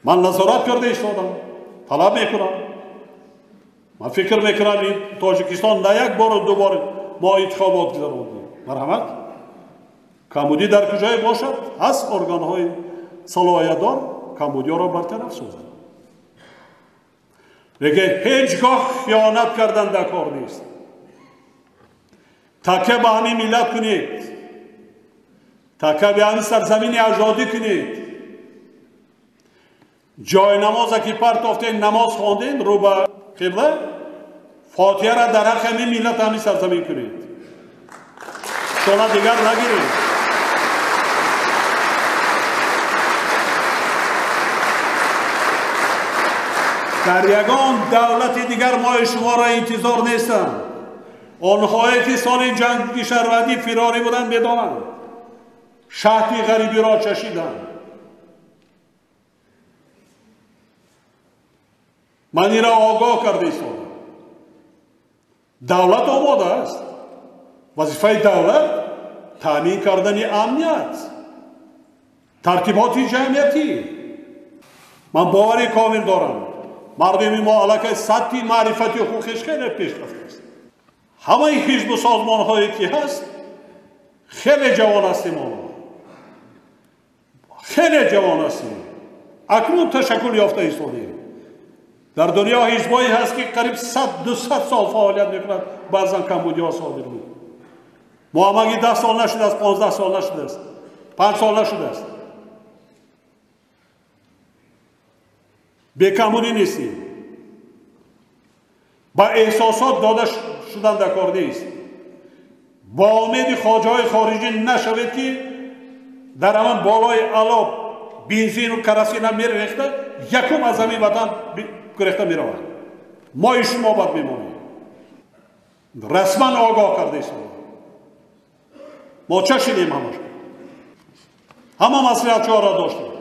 Ман назорат карда истодам, талаб мекунам. Ман фикр мекунам, ин Тоҷикистон на як бору ду бор мо интихобот гузарондем. Марҳамат, камбудӣ дар куҷое бошад, ҳаст органҳои салоҳиятдор камбудиҳоро бартараф созад. Лекин ҳеҷ гоҳ хиёнат кардан дар кор нест. Такя ба ҳамин миллат кунед, такя ба ҳамин сарзамини аҷдодӣ кунед. Ҷои намоза ки партофтен, намоз хонден рӯ ба қибла, фотиҳаро дар ҳаққи ҳамин миллат, ҳамин сарзамин кунед. Сола дигар нагиред. Дар ягон давлати дигар мои шуморо интизор нестанд. Онҳое ки соли ҷанги шаҳрвандӣ фирорӣ буданд, медонанд, шаҳди ғарибиро чашиданд. Ман инро огоҳ карда истодам. Давлат омода аст. Вазифаи давлат таъмин кардани амният, тартиботи ҷамъиятӣ. Ман бовари комил дорам, мардуми мо аллакай сатҳи маърифати ҳуқуқиш хеле пеш рафтааст. Ҳамаи ҳизбу созмонҳое ки ҳаст, хеле ҷавон ҳастем, мо хеле ҷавон ҳастем, акнун ташаккул ёфта истодем. Дар дунё ҳизбҳое ҳаст, ки қариб 100-200 сол фаъолият мекунад, баъзан камбудиҳо содир буд. Мо ҳамагӣ 10 сол нашудааст, 15 сол нашудааст, 5 сол нашудааст. Бекамбудӣ нестем. Ба эҳсосот дода шудан дар кор нест. Бо умеди хоҷаҳои хориҷӣ нашавед, ки дар ҳаман болои ало бензину карасина мерехта, якум аз ҳамин ватан гурехта мераванд. Мои шумо бад мемонем. Расман огоҳ карда истодем. Мо чашидем ҳамаш, ҳама маслиҳатчиҳоро доштем.